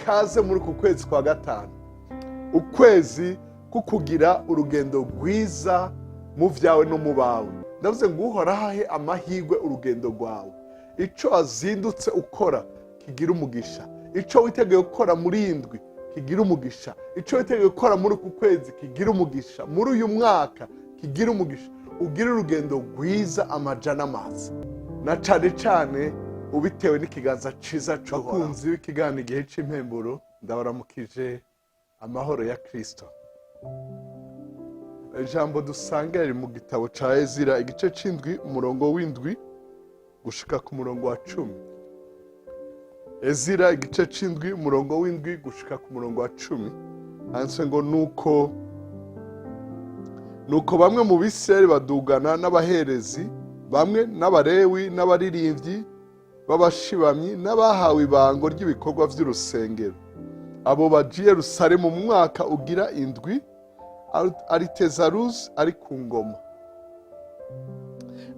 Kaze muri uku kwezi kwa gatanu, ukwezi ko kugira urugendo rwiza mu byawe no mu bawe. Ndavuze ngo Uhoraho ahe amahirwe urugendo rwawe. Icyo wazindutse ukora kigira umugisha, icyo witeguye gukora muri iyi ndwi kigira umugisha, icyo witeguye gukora muri uku kwezi kigira umugisha, muri uyu mwaka kigira umugisha. Ugire urugendo rwiza amaja n'amazi, na cane cane ubitewe n'ikiganza ciza c'Uhoraho. Bakunzi b'ikiganiro Igihe c'Impemburo, ndabaramukije amahoro ya Kristo. Ijambo dusanga riri mu gitabo ca Ezira, igice c'indwi, umurongo w'indwi gushika ku murongo wa 10. Ezira igice c'indwi, umurongo w'indwi gushika ku murongo wa 10, handitse ngo: Nuko bamwe mu Bisirayeli badugana n'abaherezi bamwe n'Abarewi n'abaririmbyi b'abashibamyi n'abahawe ibango ry'ibikorwa vy'urusengero, abo baja i Yerusalemu mu mwaka ugira indwi Aritezaruzi ari ku ngoma.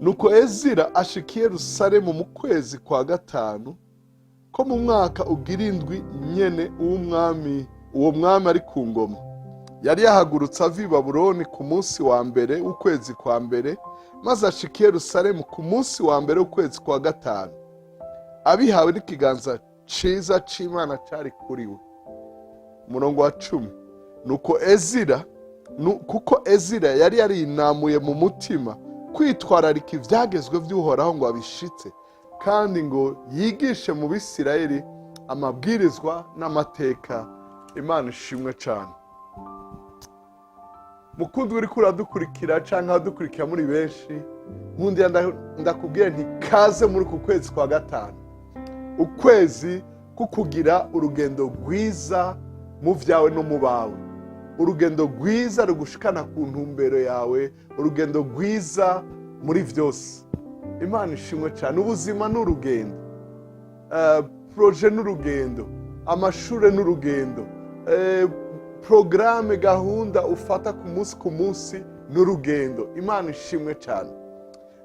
Nuko Ezira ashika i Yerusalemu mu kwezi kwa gatanu ko mu mwaka ugira indwi nyene uw'umwami, uwo mwami ari ku ngoma. Yari yahagurutse ava i Babuloni ku munsi wa mbere w'ukwezi kwa mbere, maze ashika i Yerusalemu ku munsi wa mbere w'ukwezi kwa gatanu, abihawe n'ikiganza ciza c'Imana cari kuri we. Umurongo wa 10: Nuko Ezira kuko Ezira yari yarinamuye mu mutima kwitwararika ivyagezwe vy'Uhoraho ngo abishitse, kandi ngo yigishe mu Bisirayeli amabwirizwa n'amateka. Imana ishimwe cane. Mukundwa uriko uradukurikira canke abadukurikira muri benshi, nkundira ndakubwire nti kaze muri uku kwezi kwa gatanu, ukwezi ko kugira urugendo rwiza mu byawe no mu bawe, urugendo rwiza rugushikana ku ntumbero yawe, urugendo rwiza muri byose. Imana ishimwe cyane. Ubuzima ni urugendo, projet ni urugendo, amashuri ni urugendo, porogaramu, gahunda ufata ku munsi ku munsi ni urugendo. Imana ishimwe cyane.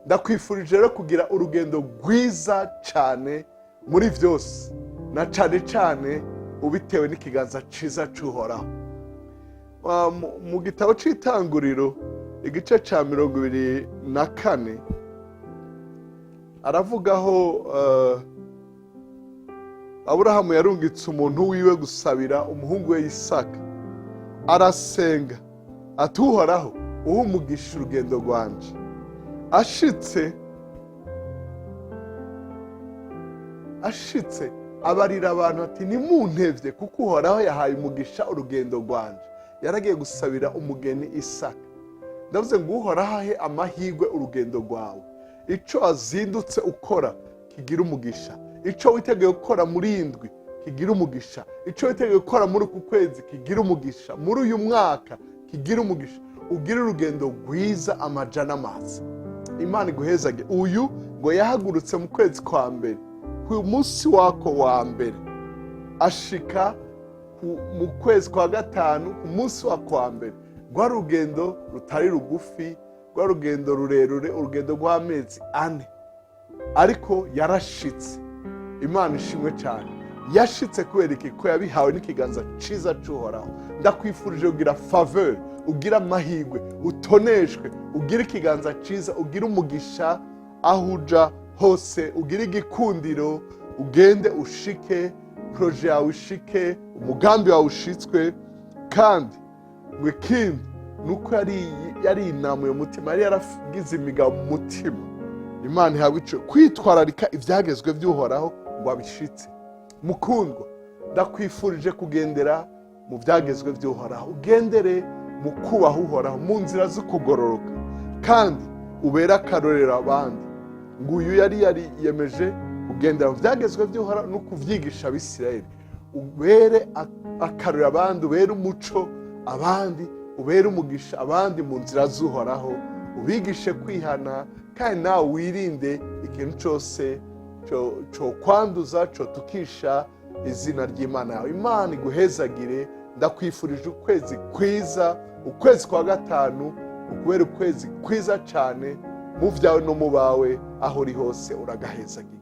Ndakwifurije rero kugira urugendo rwiza cyane muri byose, na cyane cyane ubitewe n'ikiganza cyiza cy'Uhoraho. Mu gitabo cy'Itanguriro, igice cya 24, aravugaho Aburahamu yarungitse umuntu wiwe gusabira umuhungu we Isaka. Arasenga ati: "Uhoraho, uhe umugisha urugendo rwanje." Ashitse abarira abantu ati: "Nimuntevye, kuko Uhoraho yahaye umugisha urugendo rwanje." Yaragiye gusabira umugeni Isaka. Ndavuze ngo Uhoraho ahe amahirwe urugendo rwawe. Icyo wazindutse ukora kigira umugisha, icyo witeguye gukora muri iyi ndwi kigira umugisha, icyo witeguye gukora muri uku kwezi kigira umugisha, muri uyu mwaka kigira umugisha. Ugire urugendo rwiza amaja n'amazi. Imana iguhezage. Uyu ngo yahagurutse mu kwezi kwa mbere, ku munsi wako wa mbere, ashika mu kwezi kwa gatanu ku munsi wako wa mbere. Rwa rugendo rutari rugufi, rwa rugendo rurerure, urugendo rw'amezi 4, ariko yarashitse. Imana ishimwe cyane. Yashitse kubera iki? Ko yabihawe n'ikiganza cyiza cy'Uhoraho. Ndakwifurije kugira faveur, ugira amahirwe, utoneshwe, ugire ikiganza cyiza, ugire umugisha aho uja hose, ugire igikundiro, ugende ushike, projet yawe ishike, umugambi wawe ushitswe. Kandi ngo ikindi ni uko yari inamuye umutima, yari yaragize imigabo mu mutima. Imana ihabwa ico kwitwararika ibyagezwe by'Uhoraho ngo abishitse. Mukundwa, ndakwifurije kugendera mu byagezwe by'Uhoraho, ugendere mu kubaha Uhoraho, mu nzira zo kugororoka, kandi ubere akarorero abandi. Ngo uyu yari yariyemeje kugendera mu byagezwe by'Uhoraho no kubyigisha Abisirayeli. Ubere akarorero abandi, ubere umuco abandi, ubere umugisha abandi mu nzira z'Uhoraho, ubigishe kwihana, kandi nawe wirinde ikintu cyose cyo kwanduza, cyo tukisha izina ry'Imana yawe. Imana iguhezagire. Ndakwifurije ukwezi kwiza, ukwezi kwa gatanu ukubera ukwezi kwiza cyane mu byawe no mu bawe, aho uri hose uragahezagirwa.